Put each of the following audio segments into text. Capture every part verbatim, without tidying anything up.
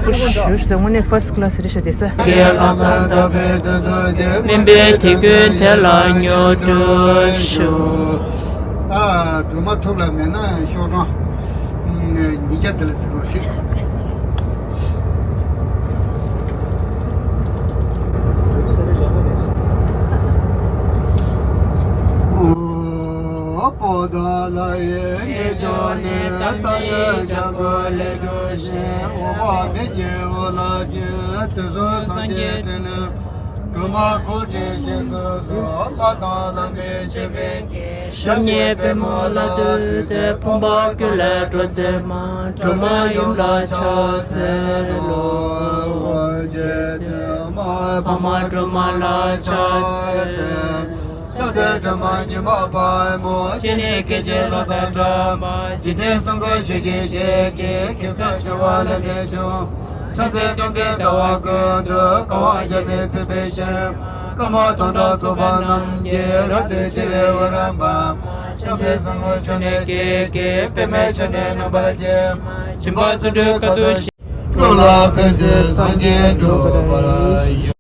ཞུ་ཞུ་དང་དངོས་གནས་ཕར་སི་ཀི་ལ་སི་རེད་ཤག་དེ་ས། དགེ་ལ་སར་བདག་པོས་དུས་དུས་དེ། བློན་པོས་དེ་ཀུན་དེ་ལ་མྱུར་དུ་ཞུ། ཨ། སྒྲོལ་མ་ཐུགས་ལ་མེད་ན་ཤོག་གྲངས་ཉིས་བརྒྱ་དེ་ལ་ཟེར་རོགས་ཞེས། པོ་ཏ་ལ་ཡི་ཉེ་ཆར་ནས་ད་ལྟའི་བྱ་རྒོད་ལས་གྲོལ་ཞིང་། འོད་དཔག་མེད་ཀྱི་འོད་ལ་བརྒྱན། དུས་གསུམ་སངས་རྒྱས་འདྲེན་ནས་སྒྲོལ་མ་འཁོར་བཅས་ཀྱི་སྐུ་གསུང་ལྷ་དང་ལྷ་མིན་སྤྱན་རས་གཟིགས། ཞབས་གཉིས་པད་མོ་ལ་བཏུད་དེ། ཕོངས་པ་ཀུན་ལས་སྒྲོལ་མཛད་མ། སྒྲོལ་མ་ཡུམ་ལ་ཕྱག་འཚལ་ལོ། འོད་ཀྱི་མཚན་མ་འཕགས་མ་སྒྲོལ་མ་ལ་ཕྱག་འཚལ། ཕྱག་འཚལ་སྒྲོལ་མ་ཉི་མ་པདྨོ། སྤྱན་ནི་སྐད་ཅིག་གློག་དང་འདྲ་བ། འཇིག་རྟེན་གསུམ་མགོན་ཆུ་སྐྱེས་ཞལ་གྱི། གེ་སར་ཞི་བ་ལྷ་ལས་བྱུང་། ཕྱག་འཚལ་སྟོན་ཀའི་ཟླ་བ་ཀུན་ཏུ། གང་བ་བརྒྱ་ནི་བརྩེགས་པའི་ཞིང་། སྐར་མ་སྟོང་ཕྲག་ཚོགས་པ་རྣམས་ཀྱིས། རབ་ཏུ་ཕྱེ་བའི་འོད་རབ་འབར། ཕྱག་འཚལ་གསུང་གི་མཆོག་ནི་ཀྱེ་ཀྱེ། པདྨའི་མཆོག་ནི་རྣམ་པར་རྒྱལ་མ། ཞིང་པ་ཚུལ་ཁྲིམས་དཀའ་ཐུབ་ཞིང་། བློ་ལ་ཕན་ཕྱིར་སངས་རྒྱས་འགྲུབ་པར་ཤོག་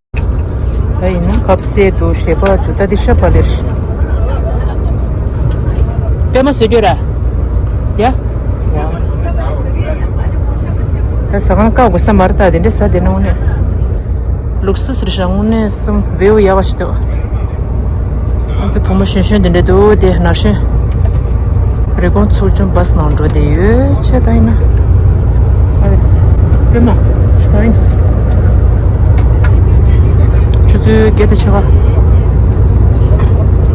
ད་ཡིན་ན་ཁ་ཟས་འདུག་ཞེས་པ་དུ་ད་འདི་ཤ་བ་ལེར། པད་མ་བཟོ་རྒྱུ་ར། ཡ། ད་ཟ་ཁང་བཀག་དགོས་ས་མ་རེད། ད་དེ་འདྲ་ཟ་དེ་ན་དངོས་གནས། ལུགས་སྲོལ་ཟེར་ཤག་དངོས་གནས་སེམས་བེའུ་ཡག་པ་ཞིག་འདུག་ང་ཚོ་བུ་མོ་གཞོན་གཞོན་དེ་འདྲ་འདུག་དེ་ན་གཞོན། རི་ཀོན་ཚུར་ཅུང་བཱས་ནང་འགྲོ་བསྡད་ཡོད། ཆེ་ད་ཡིན་ན། ཨ་རེ། པད་མ། ད་ཡིན། ཆུ་ཚོད་བརྒྱད་དང་ཕྱེད་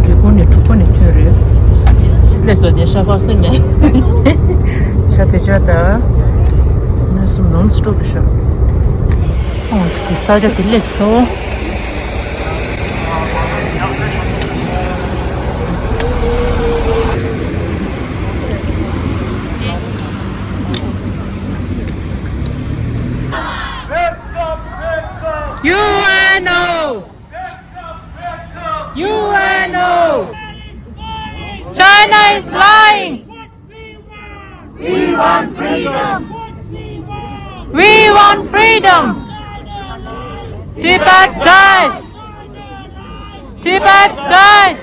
ཀ་རི་ཀོན་ནས་དྲུག་པ་ནས་ཐོན་རེད། སླེབས་སོ་དེ་ཤ་ཕག་སེམས་ནས། ཆ་བེ་ཆ་ད། ནས་སུ་ནོམ་སི་ཊོབ་ཤོག་ཨོ་ཙི་ས་ཆ་དེ་སླེབས་སོ། ཡུ་ཨེན་ཨོ། ཡུ་ཨེན་ཨོ། China is lying. We want freedom. We want freedom. Tibet dies. Tibet dies.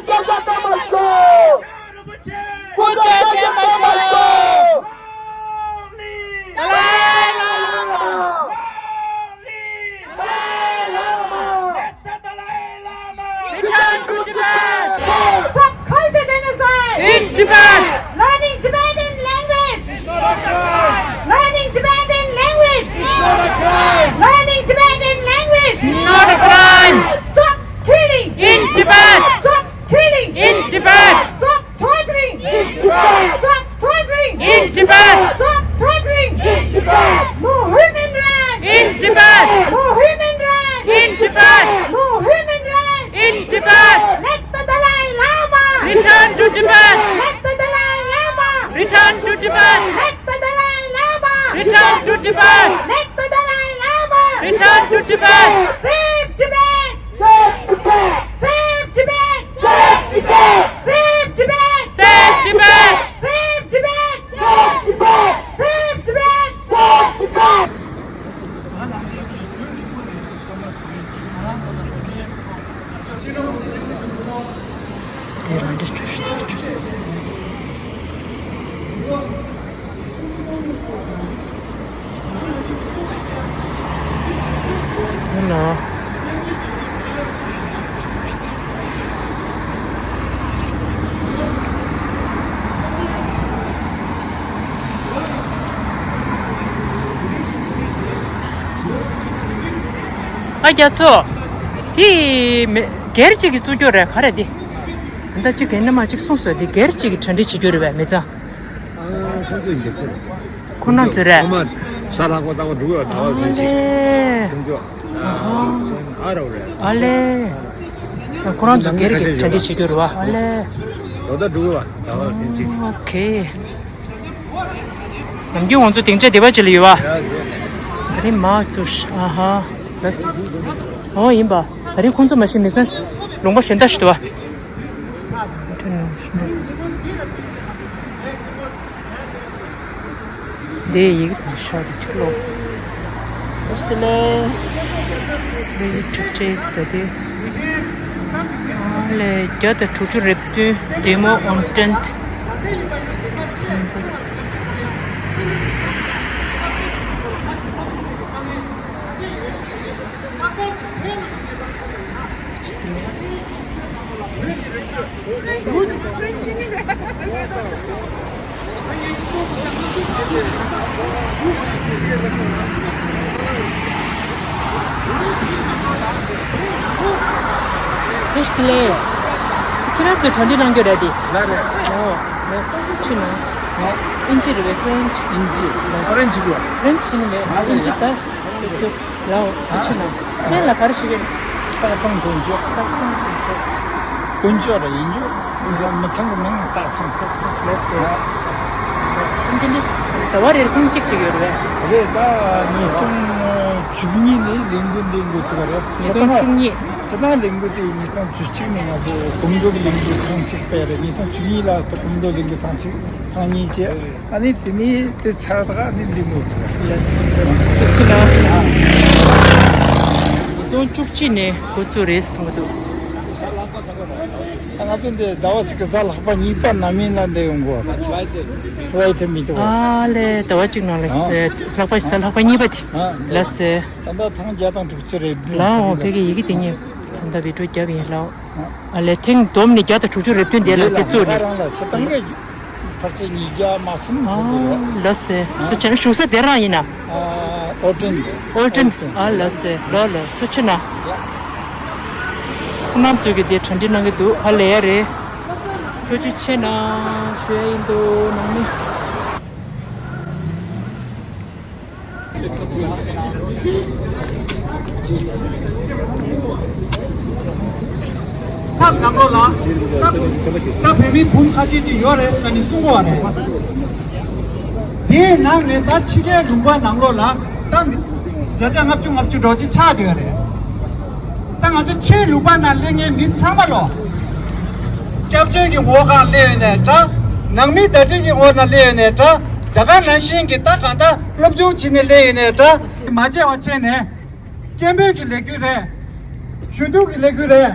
བསྐྱར་བཅོས་གཏོང་མ་ཤོག། བསྐྱར་བཅོས་གཏོང་མ་ཤོག། ཏཱ་ལའི་བླ་མ། Return to Tibet! Stop culture genocide! In Tibet! Learning Tibetan language! Learning Tibetan language! Learning Tibetan language! It's not a crime! Stop killing! In Tibet! Stop killing! In Tibet! Stop torturing! In Tibet! Stop torturing! In Tibet! Stop torturing! In Tibet! No human rights! In Tibet! No human rights! In Tibet! No human rights! In Tibet! Let the Dalai Lama! Return to Tibet! Let the Dalai Lama! Return to Tibet! Let the Dalai Lama! Return to Tibet! Let the Dalai Lama! Return to Tibet! Save Tibet! Save Tibet! Save Tibet! Save Tibet! Save Tibet! Save Tibet! Save Tibet! Save Tibet! Save Tibet! ཨ་རྒྱ་མཚོ། དེ་མེ་སྒེར་གཅིག་གིས་བཙུགས་རྒྱུ་རེད་ག་རེ་དེ། ད་གཅིག་གིས་ནི་མ་གཅིག་གསུངས་སོང་དེ་སྒེར་གཅིག་གིས་གྲ་སྒྲིག་བྱེད་རྒྱུ་རེད་པས་མི་ཚང་། ཁོ་རང་ཚོ་རེད། ཁོ་མ་ས་ལྷག་པ་ལྟ་བུ་འགྲོ་གི་ཡོད་ཟླ་བ་ཨ་ཚོན་ཅིག་ལེ། ཁོང་ཚོ་ཨ་རོ་རེད། ཨ་ལེ། ཁོ་རང་ཚོ་སྒེར་གྱི་གྲ་སྒྲིག་བྱེད་རྒྱུ་རེད་བ་ཨ་ལེ། ལོ་ཟླ་འགྲོ་གི་ཡོད་ཟླ་བ་ཚོན་ཅིག་ཨོ་ཁེ། ནམ་རྒྱུན་ང་ཚོ་སྡིངས་ཆ་སྡེ་པ་ཅིག་ལ་ཡོད་བ། ཡ་ཡོད། ད་རིང་མ་ཚུར་ཨ་ཧ་ལས། ཨོ་ཡིན་པ། ད་རིང་ཁོང་ཚོ་མ་གཞི་མི་ཚང་ལུང་པ་གཞན་དག་ཞིག་འདུག་བ། འདི་ཡིག་དང་ཤོག་དེ་ཆུ་ལོག་ཨོ་སི་ལེ། འདི་ཡིག་ཁྲིག་ཁྲིག་ཟེར་ཏེ། ཨ་ལེ། བརྒྱ་དང་དྲུག་ཅུ་རེ་བདུན། Demo on tenth December. ཁྱེད་ལས། ཁྱེད་རང་ཚོས་གྲ་སྒྲིག་གནང་རྒྱུ་རེད་དེ། ལ་རེད། ཨོ། ལགས་སོ། ཕྱི་ནང་། ཨིན་ཇི་རེད་པས། ཕ་རན་ཆི། ཨིན་ཇི། ལགས་སོ། ཕ་རན་ཆི་གོ། ཕ་རན་ཆི་ནི་མེད། ཨིན་ཇི་ད། ལའོ། ཕྱི་ནང་། མཚན་ལ་ག་རེ་ཞིག་རེད། སྟག་ཚང་དཀོན་མཆོག་སྟག་ཚང་དཀོན་མཆོག་དཀོན་མཆོག་ར་ཡིན་རྒྱུ། མི་ཚང་གི་མིང་སྟག་ཚང་། སྟག་ཚང་། ལགས་སོ། ཨིན་ཇི་ནི། ཟླ་བ་རེར་ཐེངས་གཅིག་ཅིག་ཡོད་རེད་པས། རེད་ད། ཉིས་སྟོང་བཅུ་གཉིས་ནས་ལས་འགུལ་འདི་འགོ་ཚུགས་པ་རེད། ཉིས་སྟོང་བཅུ་གཉིས། སྤྱིར་བཏང་ལས་འགུལ་དེ་ཉིས་སྟོང་བཅུ་གཅིག་ནས་ང་ཚོ་གོམ་བགྲོད་ཀྱི་ལས་འགུལ་ཐེངས་གཅིག་སྤེལ་རེད། ཉིས་སྟོང་བཅུ་གཉིས་ལ་ད་གོམ་བགྲོད་ལས་འགུལ་ཐེངས་གཅིག་ཐེངས་གཉིས་བྱས། ཨ་ནི་དེ་ནས་དེ་ཚར་ད་ཨ་ནི་འདི་མོ་ཚོ་ལ་ཅི་ལ་ཉིས་སྟོང་བཅུ་གཅིག་ནས་འགོ་བཙུགས་རེད་གསུང་གི་འདུག་ང་ཚོ་འདི་ཟླ་བ་གཅིག་གི་གཟའ་ལྷག་པ་གཉིས་པ་ནམ་ཡིན་ལ་འདི་ཡོང་གོ། སུ་བའི་ཐེ་མི་ཐུ། ཨ་ལེ་ཟླ་བ་གཅིག་ནང་ལ་ཨ་ལྷག་པ་གཟའ་ལྷག་པ་གཉིས་པ་དེ། ཨ་ལ་སེ། ད་ལྟ་ཐེངས་བརྒྱ་དང་དྲུག་ཅུ་རེ་བདུན། ལའོ་ཕ་གི་ཡི་གེ་དེ་ཉིད་ད་ལྟ་བི་ཀྲུ་རྒྱབ་ཡིན་ལའོ། ཨ་ལེ་ཐེངས་བསྡོམས་ནས་བརྒྱ་དང་དྲུག་ཅུ་རེ་བདུན་དེ་ལ་དེ་བཙུགས་ནས། རང་ལ་ཆ་ཚང་གི་ཕལ་ཆེར་ཉིས་བརྒྱ་མ་ཟིན་ཙམ་ཟིན་རེད། ལ་སེ། ཁྱོད་བྱས་ན་བཞུགས་ས་དེ་རང་ཡིན་ན། ཨོ་ཏྲིན། ཨོ་ཏྲིན། ཨ་ལ་སེ་ལ་ལ་ཁྱོད་ཆེ་ན། ཁོང་རྣམ་ཚོས་ཀྱི་དེ་གྲ་སྒྲིག་གནང་གི་འདུག་ཧ་ལས་ཡ་རེད། ཁྱོད་ཅི་ཆེ་ན་ཞུ་ཡ་ཡིན་འདུག་ནང་མི། ཐབས་ནང་ལོགས་ལ་ད་ད་བོད་མི་འབུམ་ཁ་ཤས་ཅིག་ཡོད་རེད་ཟེར་ནས་གསུང་གི་ཡོད་རེད། དེའི་ནང་ནས་ད་ཕྱི་རྒྱལ་ལུང་པ་ནང་ལོགས་ལ་ད་བརྒྱ་ཆ་ལྔ་བཅུ་ང་བཅུ་འགྲོ་ཅིག་ཆགས་བསྡད་ཡོད་རེད། ད་ང་ཚོ་ཕྱིའི་ལུང་པ་ནང་སླེབས་མཁན་མི་ཚང་མ་ལོ། སྐྱབས་བཅོལ་གྱི་འོག་ག་སླེབས་ཡོད་ནའི་འདྲ། ནང་མི་བརྡ་སྤྲོད་ཀྱི་འོག་ན་སླེབས་ཡོད་ནའི་འདྲ། ད་ག་ནང་བཞིན་གྱི་ད་གང་ལྟར་སློབ་སྦྱོང་བྱས་ནས་སླེབས་ཡོད་ནའི་འདྲ། མ་བརྗེད་པ་བྱས་ནས། སྐད་འབོད་ཀྱི་ལས་འགུལ་རེད། ཞུ་གཏུག་གི་ལས་འགུལ་རེད།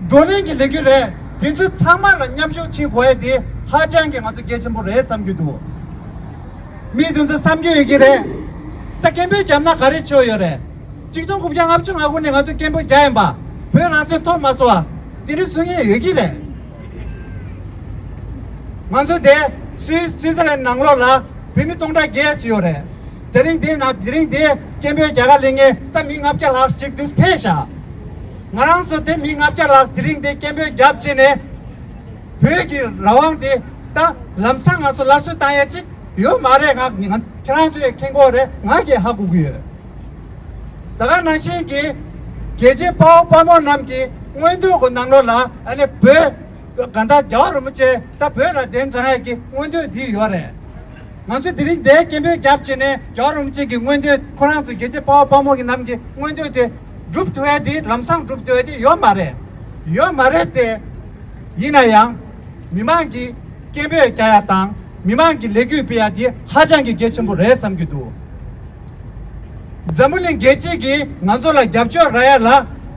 བགྲོ་གླེང་གི་ལས་འགུལ་རེད། དེ་ཚོ་ཚང་མ་ལ་མཉམ་ཞུགས་བྱེད་དགོས་ཡ་དེ་ཧ་ཅང་གི་ང་ཚོ་གལ་ཆེན་པོ་རེད་བསམ་གྱི་འདུག་མི་དེ་ཚོ་བསམ་རྒྱུ་ཡོད་ཀྱི་རེད། ད་སྐད་འབོད་བརྒྱབ་ན་ག་རེ་ཆོག་ཡོད་རེད། ཆིག་སྟོང་དགུ་བརྒྱ་ལྔ་བཅུ་ང་དགུ་ནས་ང་ཚོ་སྐད་འབོད་རྒྱག་ཡིན་པ། བོད་རང་བཙན་ཐོབ་མ་སོང་བ། དེ་འདྲ་གསུང་མཁན་ཡོད་ཀྱི་རེད། ང་ཚོ་དེ་སུད་སུད་སི་ལན་ནང་ལོགས་ལ་བོད་མི་སྟོང་ཕྲག་བརྒྱད་ཅིག་ཡོད་རེད། དེ་རིང་དེ་ན་དེ་རིང་དེ་སྐད་འབོད་རྒྱག་ག་སླེབས་མཁན་ཙམ་མི་ལྔ་བརྒྱ་ལྷག་ཅིག་འདུག་ཕེབས་ཤག་ང་རང་ཚོ་དེ་མི་ལྔ་བརྒྱ་ལྷག་དེ་རིང་དེ་སྐད་འབོད་རྒྱབ་བྱས་ནས། བོད་ཀྱི་རང་དབང་དེ་ད་ལམ་སང་ང་ཚོ་སླར་གསོ་བཏང་ཡ་ཅིག་ཡོད་མ་རེད། ང་ང་ཁྱེད་རང་ཚོས་མཁྱེན་གྱི་ཡོད་རེད། ང་གིས་ཧ་གོ་གི་ཡོད། ད་ག་ནང་བཞིན་གྱི་རྒྱལ་གཅེས་དཔའ་བོ་དཔའ་མོ་རྣམས་ཀྱི་མངོན་འདོད་ཀྱི་ནང་ལོགས་ལ་ཨ་ནི་བོད་གང་ལྟར་རྒྱལ་བ་རིན་པོ་ཆེ་ད་བོད་ལ་གདན་དྲངས་ཡ་གི་མངོན་འདོད་འདི་ཡོད་རེད། ང་ཚོས་དེ་རིང་འདིར་སྐད་འབོད་རྒྱབ་བྱས་ནས་རྒྱལ་བ་རིན་པོ་ཆེ་གི་མངོན་འདོད། ཁོ་རང་ཚོ་རྒྱལ་གཅེས་དཔའ་བོ་དཔའ་མོ་གི་རྣམས་ཀྱི་མངོན་འདོད་དེ་འགྲུབ་ཐུབ་ཡ་དེ་ལམ་སང་འགྲུབ་ཐུབ་ཡ་དེ་ཡོད་མ་རེད། ཡོད་མ་རེད་དེ། ཡིན་ན་ཡང་། མི་མང་གིས་སྐད་འབོད་རྒྱག་ཡ་དང་མི་མང་གིས་ལས་འགུལ་སྤེལ་ཡ་དེ་ཧ་ཅང་གི་གལ་ཆེན་པོ་རེད་བསམ་གྱི་འདུག་འཛམ་བུ་གླིང་རྒྱལ་སྤྱི་གིས་ང་ཚོ་ལ་རྒྱབ་སྐྱོར་རག་ཡ་ལ་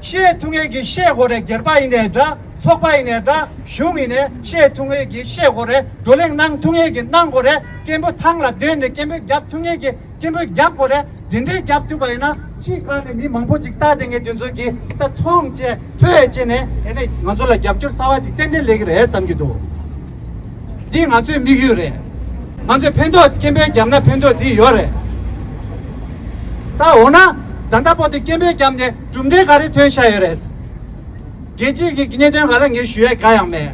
བཤད་ཐུབ་མཁན་གྱིས་བཤད་དགོས་རེད། སྒེར་པ་ཡིན་ནའི་འདྲ། ཚོགས་པ་ཡིན་ནའི་འདྲ། གཞུང་ཡིན་ནའི་བཤད་ཐུབ་མཁན་གྱིས་བཤད་དགོས་རེད། བགྲོ་གླེང་གནང་ཐུབ་མཁན་གྱིས་གནང་དགོས་རེད། སྐད་འབོད་ཐང་ལ་བསྡད་ནས་སྐད་འབོད་རྒྱབ་ཐུབ་མཁན་གྱིས་སྐད་འབོད་རྒྱབ་དགོས་རེད། དེ་འདྲའི་རྒྱབ་ཐུབ་པ་ཡིན་ན་ཕྱི་ཁ་ནས་མི་མང་པོ་ཅིག་ལྟ་བསྡད་མཁན་དེ་ཚོ་གིས་ད་མཐོང་བྱས་ཐོས་བྱས་ནས་ཨེ་ནས་ང་ཚོ་ལ་རྒྱབ་སྐྱོར་གསར་པ་ཅིག་ཏན་ཏན་སླེབས་ཀྱི་རེད་བསམ་གྱི་འདུག་འདི་ང་ཚོའི་དམིགས་ཡུལ་རེད། ང་ཚོས་ཕན་ཐོགས་སྐད་འབོད་བརྒྱབ་ན་ཕན་ཐོགས་འདི་ཡོད་རེད། ད་འོ་ན་ད་ལྟ་བར་དུ་སྐད་འབོད་བརྒྱབ་ནས་གྲུབ་འབྲས་ག་རེ་ཐོན་བཞག་ཡོད་རེད། རྒྱལ་སྤྱིའི་གི་གནད་དོན་སྒང་ལ་ངས་ཞུ་ཡ་གང་ཡང་མེད།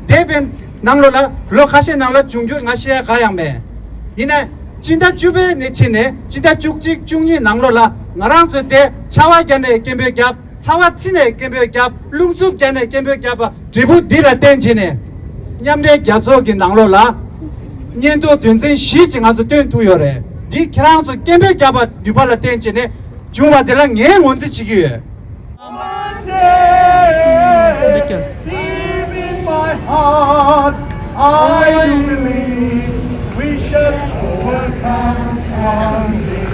འདས་པའི་ནང་ལོགས་ལ་ལོ་ཁ་ཤས་ནང་ལ་བྱུང་རྒྱུ་ང་བཤད་ཡ་གང་ཡང་མེད། ཡིན་ནའི་སྤྱི་ཟླ་བཅུ་པའི་ནས་ཕྱིན་ནས་སྤྱི་ཟླ་བཅུ་གཅིག་བཅུ་གཉིས་ནང་ལོགས་ལ་ང་རང་ཚོས་དེ་ཆར་པ་བརྒྱབ་ནས་སྐད་འབོད་བརྒྱབ། ཚ་བ་ཚིག་ནས་སྐད་འབོད་བརྒྱབ། རླུང་འཚུབ་བརྒྱབ་ནས་སྐད་འབོད་བརྒྱབ་པ་འབྲས་བུ་འདི་ལ་བརྟེན་བྱས་ནས་མཉམ་འབྲེལ་རྒྱལ་ཚོགས་ཀྱི་ནང་ལོགས་ལ་སྙན་ཐོ་དོན་ཚན་བཞི་ཅིག་ང་ཚོ་བཏོན་ཐུབ་ཡོད་རེད། འདི་ཁྱེད་རང་ཚོ་སྐད་འབོད་བརྒྱབ་པ་ནུས་པ་ལ་བརྟེན་བྱས་ནས་བྱུང་བ་དེ་ལ་ངས་ངོས་འཛིན་བྱེད་ཀྱི་ཡོད། One day, deep in my heart, I do believe we shall overcome one day.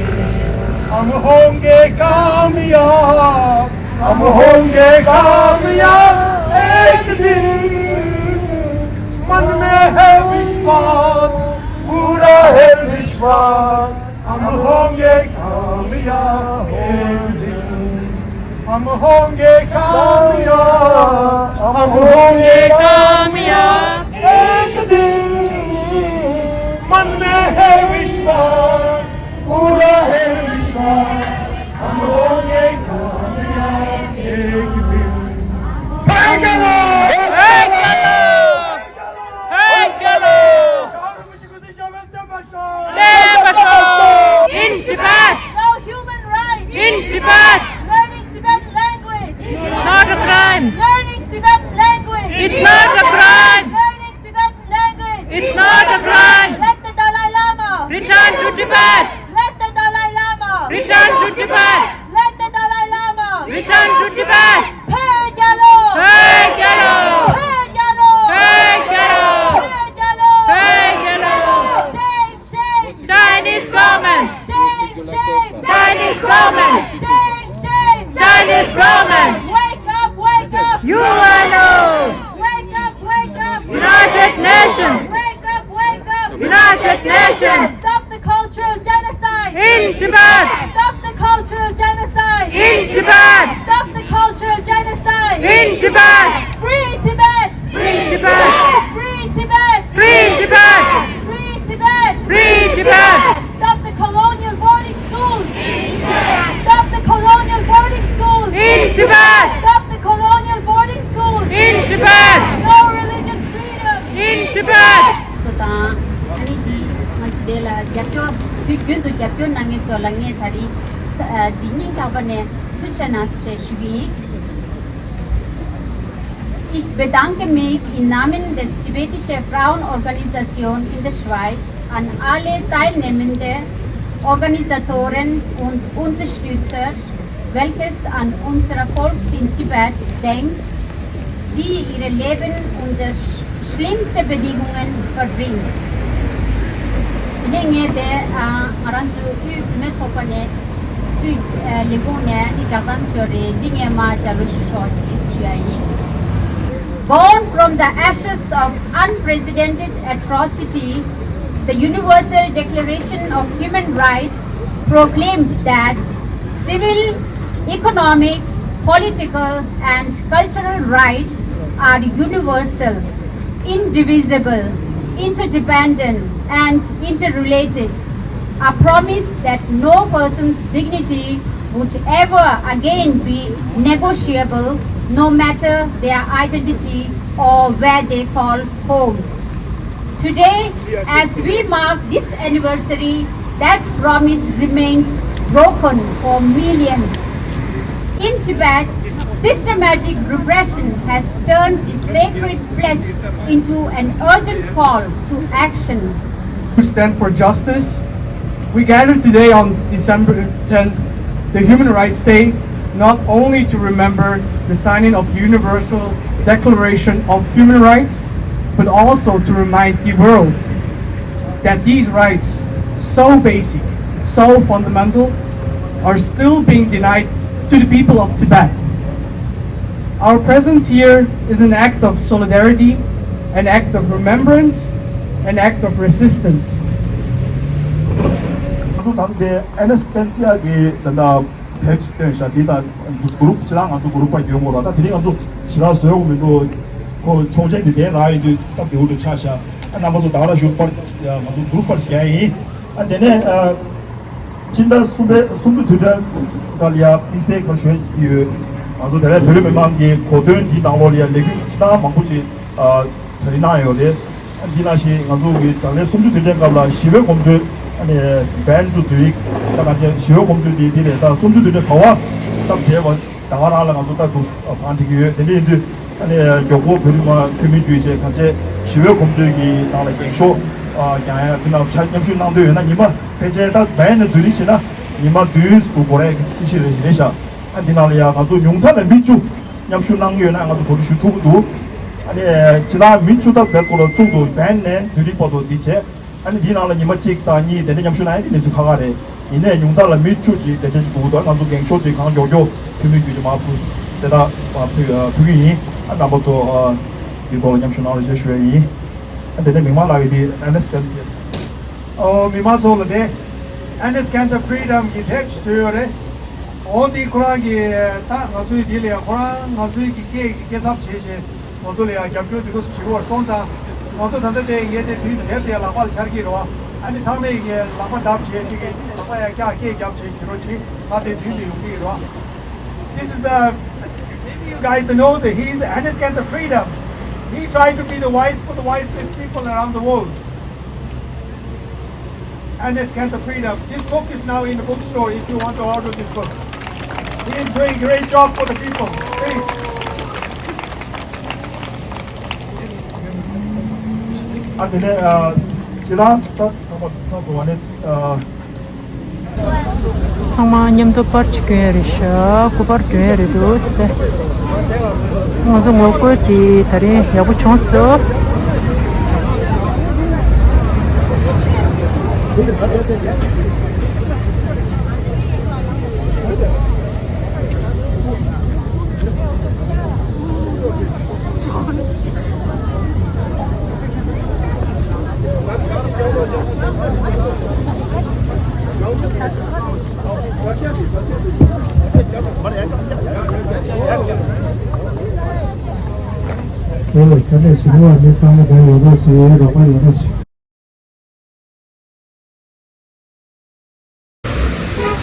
हम होंगे कामयाब, हम होंगे कामयाब एक दिन। मन में है विश्वास, पूरा है विश्वास, हम होंगे कामयाब एक दिन। हम होंगे कामयाब, हम होंगे कामयाब एक दिन। मन में है विश्वास, पूरा है विश्वास, हम होंगे कामयाब एक दिन। Hey, Galo! Hey, Galo! Hey, Galo! Leadership! In Tibet! No human rights! In Tibet! Learning Tibetan language! It's not a crime! Learning Tibetan language! It's not a crime! Learning Tibetan language! It's not a crime! Let the Dalai Lama! Return to Tibet! Let the Dalai Lama! Return to Tibet! Let the Dalai Lama! Return to Tibet! Hey, Galo! Hey, Galo! Hey, Galo! Hey, Galo! Hey, Galo! Hey, Galo! Shame, shame! Chinese government! Shame, shame! Chinese government! Shame, shame! Chinese government! Wake up, wake up! U N O! Wake up, wake up! United Nations! Wake up, wake up! United Nations! Stop the cultural genocide! In Tibet! Stop the cultural genocide! In Tibet! Stop the cultural genocide! In Tibet! Free Tibet! Free Tibet! Free Tibet! Free Tibet! Free Tibet! Free Tibet! Stop the colonial boarding schools! Stop the colonial boarding schools! In Tibet! Stop the colonial boarding schools! In Tibet! No religious freedom! In Tibet! སོ་དང་ཨ་ནི་འདི་ང་ཚོ་དེ་ལ་རྒྱབ་སྐྱོར་དུས་རྒྱུན་དུ་རྒྱབ་སྐྱོར་གནང་མཁན་ཚོ་ལ་ངས་ད་རིང་ས་ཨ་འདི་སྙིང་ཐག་པ་ནས་ཐུགས་རྗེ་གནང་ཞེས་ཞུ་གི་ཡིན། Ich bedanke mich im Namen des Tibetische Frauenorganisation in der Schweiz an alle teilnehmende Organisatoren und Unterstützer, welches an unser Volk in Tibet denkt, die ihr Leben unter sch- schlimmste Bedingungen verbringt. ནི་ངས་དེ་ཨ་ང་རང་ཚོའི་དབུས་བུད་མེད་ཚོགས་པ་ནས་དབུས་ཨ་ལས་ཁུངས་ནས་ནི་བསྒྲགས་གཏམ་ཞོར་རེད། འདི་ངས་མ་བྱ་རུ་ཞུ་ཆོག་ཅེས་ཞུ་ཡ་ཡིན། Born from the ashes of unprecedented atrocity, the Universal Declaration of Human Rights proclaimed that civil, economic, political, and cultural rights are universal, indivisible, interdependent, and interrelated. A promise that no person's dignity would ever again be negotiable, no matter their identity or where they call home. Today, as we mark this anniversary, that promise remains broken for millions. In Tibet, systematic repression has turned the sacred pledge into an urgent call to action. Who stand for justice. We gather today on December tenth, the Human Rights Day, not only to remember the signing of the Universal Declaration of Human Rights, but also to remind the world that these rights, so basic, so fundamental, are still being denied to the people of Tibet. Our presence here is an act of solidarity, an act of remembrance, an act of resistance. ང་ཚོ་ད་ལྟ་ཨེ་ནེ་སི་ཀན་ཏི་ཡ་གི་ད་ལྟ་བེབ་སྟོན་ཤག་འདི་དང་གུ་རུབ་ཅི་ལ་ང་ཚོ་གུ་རུབ་པ་ཡོད་ངོ་ར། ད་དེ་རིང་ང་ཚོ་ཞི་རག་བཟོས་འོ་མི་འགྲོ། ཁོ་ཆོག་མཆན་དེ་དེ་རག་ཡོད་དུས་སྟབས་བདེ་བོ་འདྲ་ཆགས་ཤག་ཨ་རྣམ་པ་ཚོ་ད་ག་ར་བཞུགས་པར་ང་ཚོ་གུ་རུབ་པར་བྱས་ཡིན། ཨ་དེ་ནས་ཨ། སྤྱི་ཟླ་གསུམ་པའི་གསུམ་བཅུ་དུས་དྲན་སྐབས་ལ་ཡ་དམིགས་བསལ་ཁ་ཤས་ཡོད། ང་ཚོ་དེ་ལས་བོད་རིགས་མི་མང་གི་གོ་སྟོན་འདི་ནང་ལོགས་ལ་ཡ་ལས་འགུལ་ཅི་ལྟར་མང་པོ་ཅིག་གྲ་སྒྲིག་གནང་ཡོད་རེད། འདི་ནང་བཞིན་ང་ཚོ་གི་ད་ལན་གསུམ་བཅུ་དུས་དྲན་སྐབས་ལ་ཞི་བའི་གོམ་བགྲོད་ཨ་ནི་བན་ཀྲུ་ཛུ་རིག་ད་ག་ཅན་ཞི་བའི་གོམ་བགྲོད་འདི་འདི་རེད། ད་གསུམ་བཅུ་དུས་དྲན་ག་བ་སྟབས་བདེ་བ། ད་ག་རང་ལ་ང་ཚོ་ལྟ་འདུག་བང་སྒྲིག་གི་ཡོད། དེ་འདྲ་ཡིན་དུས་ཨ་ནི་མགྱོགས་པོ་བོད་རིགས་མ་བོད་མི་བརྒྱུད་བྱས་གང་བྱས་ཞི་བའི་གོམ་བགྲོད་ཀྱི་ནང་ལ་འགེངས་ཤོག་ཨ་རྒྱག་ཡ་དེ་ནང་ཆ་མཉམ་ཞུགས་གནང་འདོད་ཡོད་ན་ཉི་མ་ཕལ་ཆེར་ད་བན་ནས་འཛུལ་རིགས་བྱས་ན་ཉི་མ་བདུན་དུ་འགོར་ཡ་གི་ཚིག་གཞི་རེ་རེད་ཤག་ཨ་འདི་ནང་ལ་ཡ་ང་ཚོ་ཉུང་མཐའ་ལ་མི་བཅུ་མཉམ་ཞུགས་གནང་གི་ཡོད་ན་ང་ཚོ་གོ་སྒྲིག་ཞུ་ཐུབ་ཀྱི་འདུག་ཨ་ནི་ཇི་ལྟར་མི་བཅུ་ད་བེད་ཁོ་ལ་བཙུགས་འདུག་བན་ནས་འཛུལ་རིགས་བར་དུ་འདི་བྱས། ཨ་ནི་འདིའི་ནང་ལ་ཉི་མ་གཅིག་དང་གཉིས་དེ་འདྲ་མཉམ་ཞུགས་གནང་ཡ་དེ་གནས་ཚུལ་ཁག་ཁག་རེད། ཡིན་ནའི་ཉུང་མཐའ་ལ་མི་བཅུ་ཅིག་དེ་འདྲ་ཅིག་འདུག་ད་ང་ཚོ་འགེངས་ཤོག་དེ་གང་མགྱོགས་མགྱོགས་འཐུས་མི་བརྒྱུད་ཅིག་མར་ཕུལ་གསལ་བསྒྲགས་ཕུལ་ཕུལ་གི་ཡིན། ཨ་རྣམ་པ་ཚོ་འདིའི་ཐོག་ལ་མཉམ་ཞུགས་གནང་རོགས་ཞེས་ཞུ་ཡ་ཡིན། ཨ་དེ་ནས་མི་མང་ལགས་ཀྱི་དེ་ཨ་ནེ་སི་ཀན་ཨོ་མི་མང་ཚོ་ལ་དེ་ཨ་ནེ་སི་ཀན་ཏ་ཕི་རི་ཌམ་གི་ཐེབས་ཞུས་ཡོད་རེད། འོ་དེ་ཁོ་རང་གི་ད་ང་ཚོའི་དེ་ལ་ཡང་ཁོ་རང་ང་ཚོའི་གི་སྐད་ཀྱི་སྐད་ཚབ་བྱས་བྱས། ང་ཚོ་ལ་ཡང་རྒྱབ་སྐྱོར་འདི་ག་སུ་བྱེད་དགོས་སོང་ཙང་། ང་ཚོ་ད་ལྟ་དེ་ངས་དེ་དུས་དེབ་དེ་ལག་པར་འཆར་གྱི་རེད་བ། ཨ་ནི་ཚང་མས་ཀྱི་ལག་པ་བརྡབ་བྱས་ཅིག་གི་ལག་པ་ཡང་བཀྱག་སྐད་རྒྱབ་བྱས་བྱེད་རོགས་གྱིས། ང་དེ་དུས་དེ་ཡོང་གི་རེད་བ། This is a, maybe you guys know that he is Ernest Kenta Freedom. He tried to be the voice for the voiceless people around the world. And it's Cancer Freedom. This book is now in the bookstore if you want to order this book. He is doing a great job for the people. Please. ཨ་དེ་ནས་ཨ་ཅི་ལ་ད་ཚང་མ་ཚང་དུ་བ་ནས་ཨ། ཚང་མ་མཉམ་དུ་པར་ཅིག་སྐྱོན་ཡ་རེད་ཤག་སྐུ་པར་སྐྱོན་ཡ་རེད་འདུག་ཟེར་ཏེ། ང་ཚོ་ངོ་རྒོལ་དེ་ད་རིང་ཡག་པོ་བྱུང་སོང་། དེ་ལ་ས་གནས་སུ་ནུ་བ་མི་ཚང་མ་དང་ཡོད་པ་སུ་ཡོད་རོགས་པ་ཡོད་པ་སུ།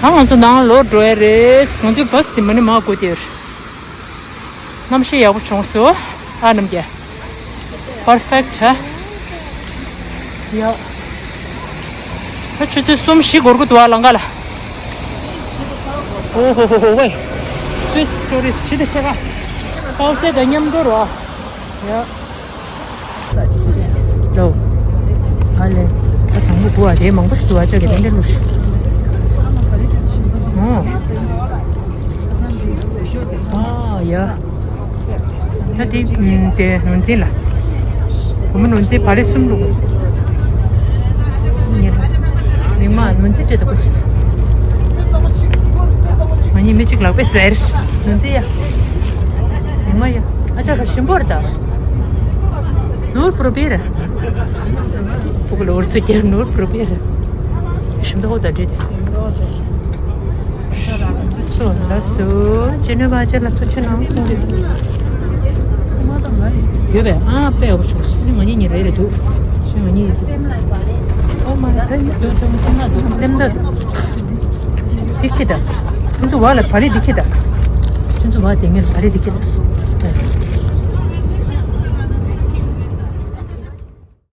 ད་ང་ཚོ་ནང་ལོག་འགྲོ་ཡ་རེད། ང་ཚོའི་བ་སི་དེ་མ་ཎི་མ་སྒུག་དེར། གནམ་གཤིས་ཡག་པོ་བྱུང་སོང་། ཨ་རྣམ་རྒྱལ། པར་ཕེག་ཊ། ཡ། ད་ཆུ་ཚོད་གསུམ་བཞི་འགོར་གི་འདུག་ཨ་ལང་ཀ་ལ། ཨོ་ཧོ་ཧོ་ཧོ་ཝེ། སུའི་སི་ཊུ་རི་སི་ཊི་ཞི་བདེ་ཆེ་ཁ། ཀའོ་སེ་དང་མཉམ་དུ་རོ། ཡ། ལོ། ཨ་ལེ། ད་དང་པོ་དགུ་བ་དེ་མང་པོ་ཞིག་འདུག་ཨ་ཅག་གི་དེ་འདྲ་ལུས། ཨོ། ཨ་ཡ། ད་དེ་དེ་ནོར་འཛིན་ལ། བུ་མོ་ནོར་འཛིན་བ་ལེ་གསུམ་འདུག་མིག་མ་ནོར་འཛིན་སྤྲད་ད་པོ་ཅིག་མ་ཉེས་མི་གཅིག་ལག་པས་ཟེར། ནོར་འཛིན་ཡ། མིག་མ་ཡ། ཨ་ཅག་ཞིམ་པོ་རེད་ད། ནོར་པུར་པེ་ར། ཕུག་ལོར་ཚུ་ཀྱར་ནོར་པུར་པེ་ར། ཤིམ་ཏོག་ད་འདྲེ། སོ་ལ་སོ། ཅི་ནུས་པ་ཅི་ལ་ཐུགས་ཆེ་གནང་སོང་། ཡོད་པས་ཨ་པེ་འོ་ཆུག་སི་ང་གཉིས་གཉིས་རེ་རེ་འདུག་ཤི་ང་གཉིས་ཡིན་སོ། ཨོ་མ་ད་ཡོད་ཅོ་མི་ཐུབ་ན་འདུག་ལེམ་ད། འདི་ཁྱེད་ད། ཁྱོད་ཚོ་བ་ལ་བ་ལི་འདི་ཁྱེད་ད། ཁྱོད་ཚོ་བ་དེ་ངེར་བ་ལི་འདི་ཁྱེད་ད།